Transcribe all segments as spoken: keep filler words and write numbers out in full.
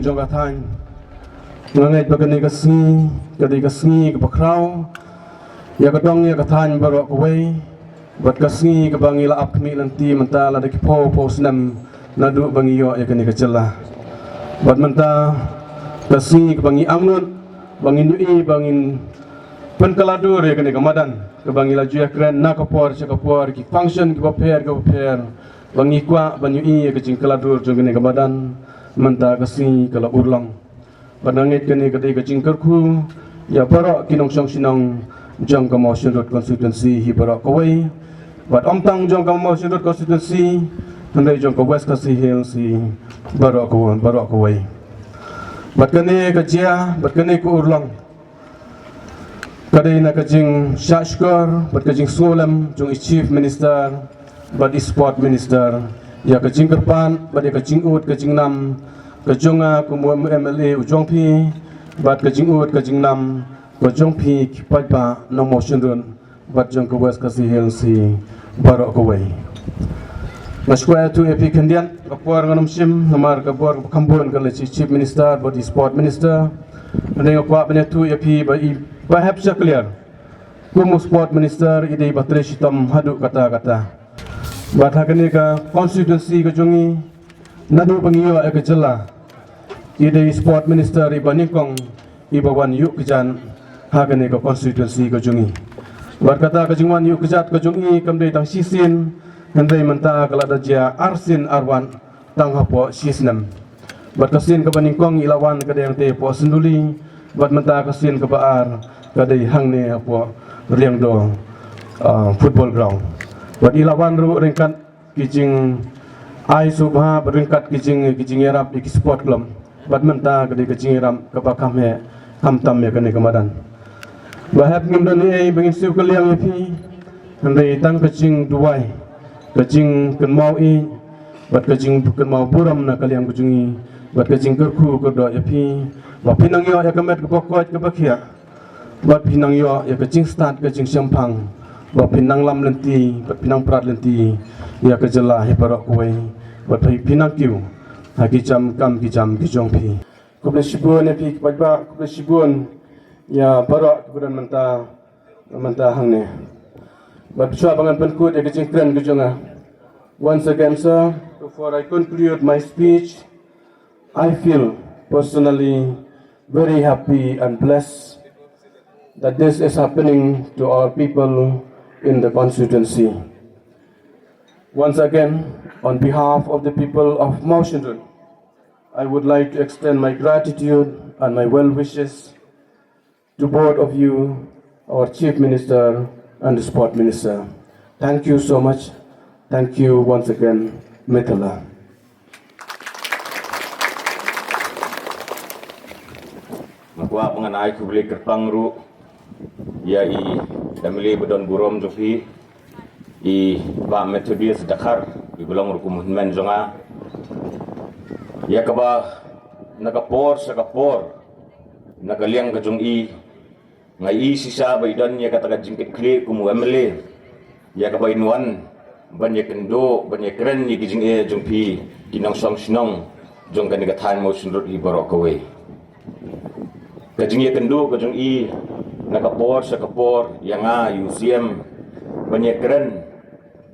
jong ka thaiñ. Nga ngeit ba kane ka sngi ka dei ka sngi kaba khraw ïa ka dong ïa ka thaiñ baroh kawei, bad ka sngi kaba ngi la ap khmih lynti mynta lada ki phew phew snem naduh ba ngi ïoh ïa kane ka jylla. Bad mynta ka sngi kaba ngi angnud ba ngin ïohi ba ngin pynkylla dur ïa kane ka madan kaba ngi la ju ïakren na ka por sha ka por, ki function kiba pher kiba pher, ba ngi kwah ban ïohi ïa ka jingkylla dur jong kane ka madan. Mynta ka sngi ka la urlong. Bad nga ngeit kane ka dei ka jingkyrkhu ïa baroh ki nongshong shnong jong ka Mawshynrut constituency hi baroh kawei. Bad ym tang jong ka Mawshynrut constituency, hynrei jong ka West Khasi Hills hi baroh kawei, baroh kawei. Bad kane ka jia, bad kane ka urlong ka dei na ka jingshah shkor bad ka jingsngewlem jong i Chief Minister bad i Sport Minister ïa ka jingkyrpad bad ïa ka jingud ka jingnam ka jong nga kum u M L A u jong phi, bad ka jingud ka jingnam ka jong phi ki paidbah nong Mawshynrut bad jong ka West Khasi Hills hi baroh kawei. Nga shu kwah ïathuh ïa phi khyndiat, ka por ngam shym namar ka por kaba kham bun ka la shi Chief Minister bad i Sport Minister. Hynrei nga kwah ban ïathuh ïa phi ba i, ba hep sha clear, kum u Sport Minister i dei ba trei shitom haduh katta katta. Bad ha kane ka constituency ka jong i, naduh ba ngi ïoh ïa ka jylla, i dei Sport Minister iba nyngkong iba wan ïuh kjat ha kane ka constituency ka jong i. Bad kata ka jingwan ïuh kjat ka jong i kam dei tang shisien, hynrei mynta ka la da jia arsien arwat tang hapoh shisnem. Bad ka sien kaba nyngkong i la wan ka dei hangtei hapoh Synduli, bad mynta ka sien kaba ar ka dei hangne hapoh Riangdo, ah, football ground. Bad i la wan ruh ryngkat ki jingai sngewbha bad ryngkat ki jing, ki jingïarap ïa ki sport club. Bad mynta ka dei ka jingïarap kaba kham heh kham tam ïa kane ka madan. Ba hep ngim don ei ei ba ngin siew kylliang ïa phi, hynrei tang ka jingduwai, ka jingkynmaw ïeit bad ka jingkynmaw burom na ka liang ka jong i, bad ka jingkyrkhu kyrdoh ïa phi ba phin nang ïoh ïa ka met kaba koit kaba khiah, bad phin nang ïoh ïa ka jingstad ka jingshemphang, ba phin nang lam lynti bad phin nang prat lynti ïa ka jylla hi baroh kawei, bad phin nang kiew ha ki jam kam ki jam ki jong phi. Khublei shibun ïa phi ki paidbah, khublei shibun ïa baroh kiba don mynta, mynta hangne. Bad shuwa ba ngan pynkut ïa ka jingkren ka jong nga, once again, sir, before I conclude my speech, I feel personally very happy and blessed that this is happening to our people in the constituency. Once again, on behalf of the people of Mawshynrut, I would like to extend my gratitude and my well wishes to both of you, our Chief Minister and the Sport Minister. Thank you so much. Thank you once again. Mitala. Nga kwah ba ngan ai khublei kyrpang ruh ïa i M L A ba don burom jong phi, i Bah Methodius Dkhar, iba long ruh kum u hynmen jong nga, ïa kaba na ka por sha ka por, na ka liang ka jong i, nga i shisha ba i don ïa kata ka jingkitkhlieh kum u M L A, ïa kaba in wan ban ïakynduh, ban ïakren ïa ki jingeh jong phi ki nongshong shnong jong kane ka thaiñ Mawshynrut hi baroh kawei. Ka jingïakynduh ka jong i na ka por sha ka por ïa nga, ïa u C M, ban ïakren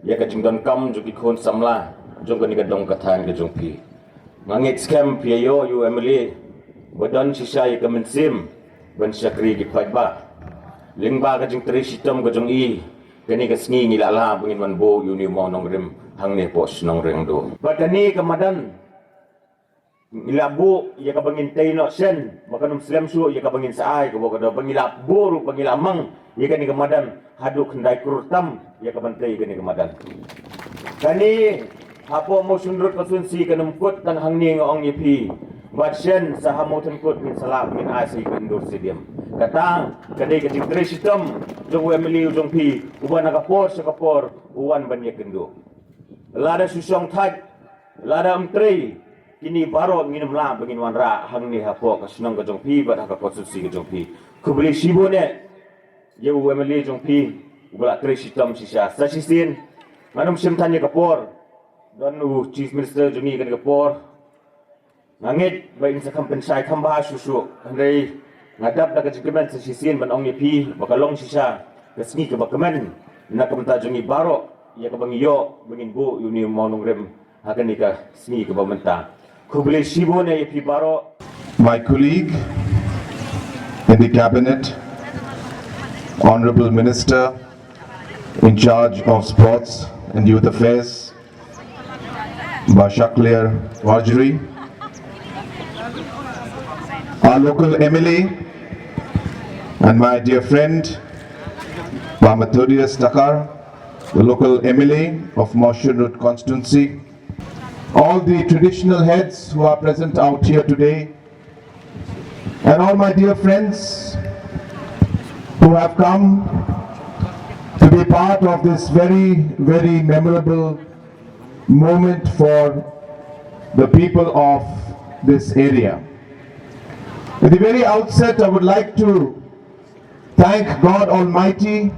ïa ka jingdonkam jong ki khun samla jong kane ka dong ka thaiñ ka jong phi. Nga ngeit skhem phi ïa ïoh ïa u M L A ba don shisha ïa ka mynsiem ban shakri ki paidbah. Lyngba ka jingtrei shitom ka jong i, kane ka sngi ngi la lah ba ngin wan buh ïa une u mawnongrim hangne hapoh shnong Riangdo. Bad kane ka madan ngi la buh ïa kaba ngin tei noh shen, ba kan ym slem shuh ïa kaba ngin sa ai, kaba ka dei ba ngi la buh ruh, ba ngi la mang ïa kane ka madan haduh khyndai klur tam ïa ka ban tei kane ka madan. Kane hapoh Mawshynrut constituency kan ym kut tang hangne, nga ong ïa phi, bad shen sa ha Mawthankut ngin sa lah ngin ai sa ïa ka indoor stadium. Kata ka dei ka jingtrei shitom jong u M L A u jong phi, uba na ka por sha ka por u wan ban ïakynduh. Lada shu shong thait, lada ym trei, kine baroh ngin ym lah ba ngin wanrah hangne hapoh ka shnong ka jong phi bad ha ka constituency ka jong phi. Khublei shibun eh ïa u M L A jong phi uba la trei shitom shisha. Sa shisien, ngan ym shim than ïa ka por. Don u Chief Minister jong ngi kane ka por. Nga ngeit ba in sa kham pynshai kham bha shuh shuh, hynrei nga dap da ka jingkmen sa shisien ban ong ïa phi ba ka long shisha ka sngi kaba kmen na ka bynta jong ngi baroh ïa kaba ngi ïoh ba ngin buh ïa une u mawnongrim ha kane ka sngi kaba mynta. Khublei shibun ïa phi baroh. My colleague in the cabinet, Honorable Minister in charge of Sports and Youth Affairs, Bah Shakliar Warjri, our local M L A, and my dear friend, Bah Methodius Dkhar, the local M L A of Mawshynrut constituency, all the traditional heads who are present out here today, and all my dear friends who have come to be part of this very, very memorable moment for the people of this area. At the very outset, I would like to thank God Almighty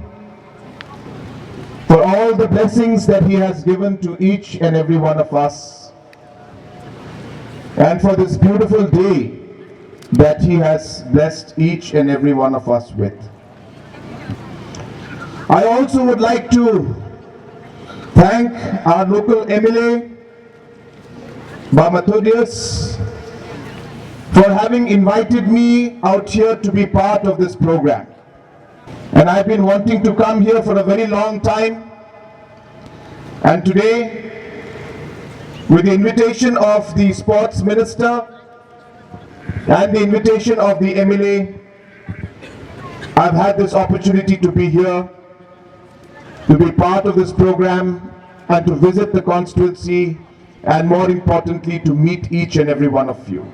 for all the blessings that He has given to each and every one of us, and for this beautiful day that He has blessed each and every one of us with. I also would like to thank our local M L A, Bah Methodius, for having invited me out here to be part of this program. And I've been wanting to come here for a very long time. And today, with the invitation of the sports minister and the invitation of the M L A, I've had this opportunity to be here, to be part of this program, and to visit the constituency, and more importantly, to meet each and every one of you.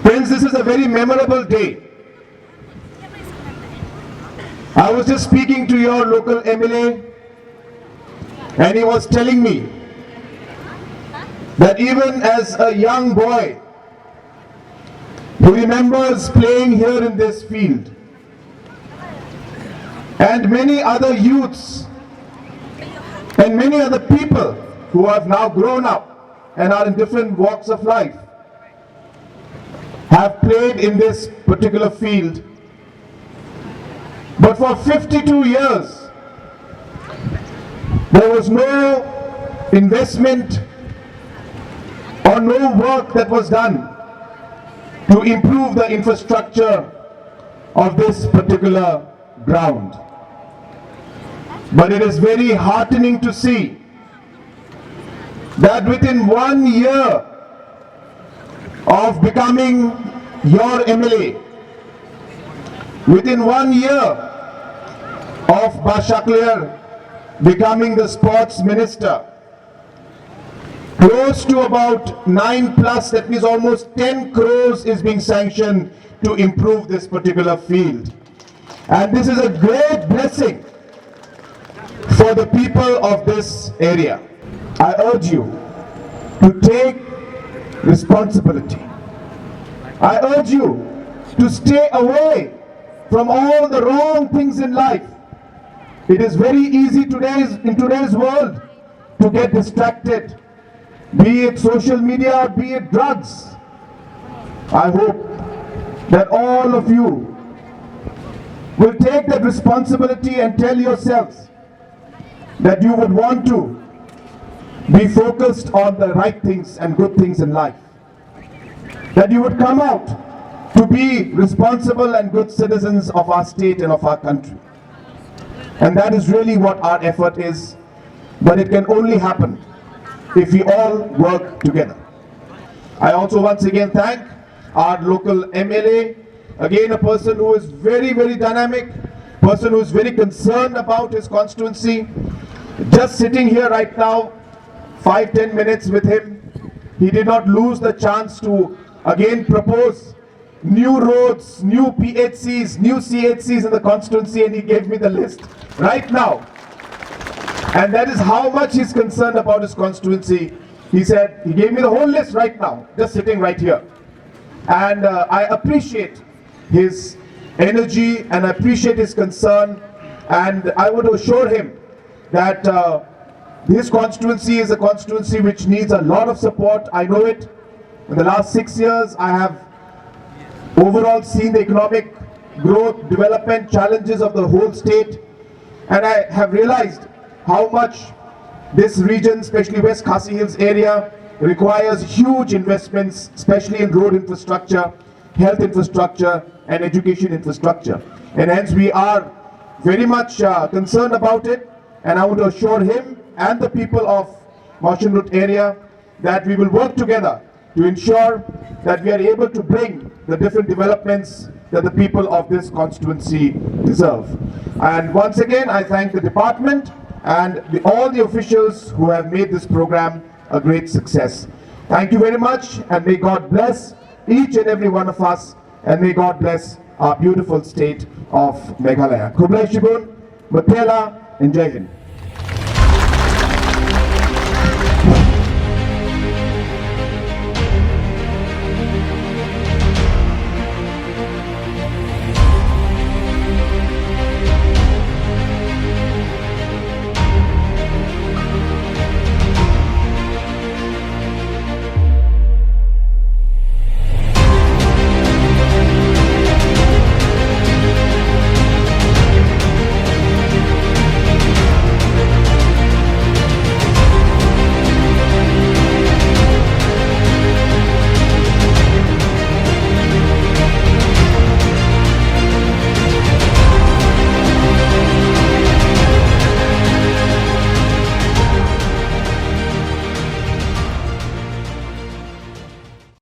Friends, this is a very memorable day. I was just speaking to your local M L A, and he was telling me that even as a young boy, he remembers playing here in this field, and many other youths and many other people who have now grown up and are in different walks of life have played in this particular field. But for fifty-two years, there was no investment or no work that was done to improve the infrastructure of this particular ground. But it is very heartening to see that within one year of becoming your M L A, within one year of Bah Shakliar becoming the sports minister, close to about nine plus, that means almost ten crores is being sanctioned to improve this particular field. And this is a great blessing for the people of this area. I urge you to take responsibility. I urge you to stay away from all the wrong things in life. It is very easy today's, in today's world, to get distracted, be it social media, be it drugs. I hope that all of you will take that responsibility and tell yourselves that you would want to be focused on the right things and good things in life, that you would come out to be responsible and good citizens of our state and of our country. And that is really what our effort is. But it can only happen if we all work together. I also once again thank our local M L A, again a person who is very, very dynamic, person who is very concerned about his constituency. Just sitting here right now, five, ten minutes with him, he did not lose the chance to again propose new roads, new P H Cs, new C H Cs in the constituency, and he gave me the list right now. And that is how much he's concerned about his constituency. He said, he gave me the whole list right now, just sitting right here. And uh, I appreciate his energy and I appreciate his concern. And I would assure him that uh, his constituency is a constituency which needs a lot of support. I know it. In the last six years, I have overall seen the economic growth, development challenges of the whole state, and I have realized how much this region, especially West Khasi Hills area, requires huge investments, especially in road infrastructure, health infrastructure, and education infrastructure. And hence, we are very much uh, concerned about it. And I want to assure him and the people of Mawshynrut area that we will work together to ensure that we are able to bring the different developments that the people of this constituency deserve. And once again, I thank the department and the, all the officials who have made this program a great success. Thank you very much, and may God bless each and every one of us, and may God bless our beautiful state of Meghalaya. Khublei shibun, Mutela, and Jai Hind.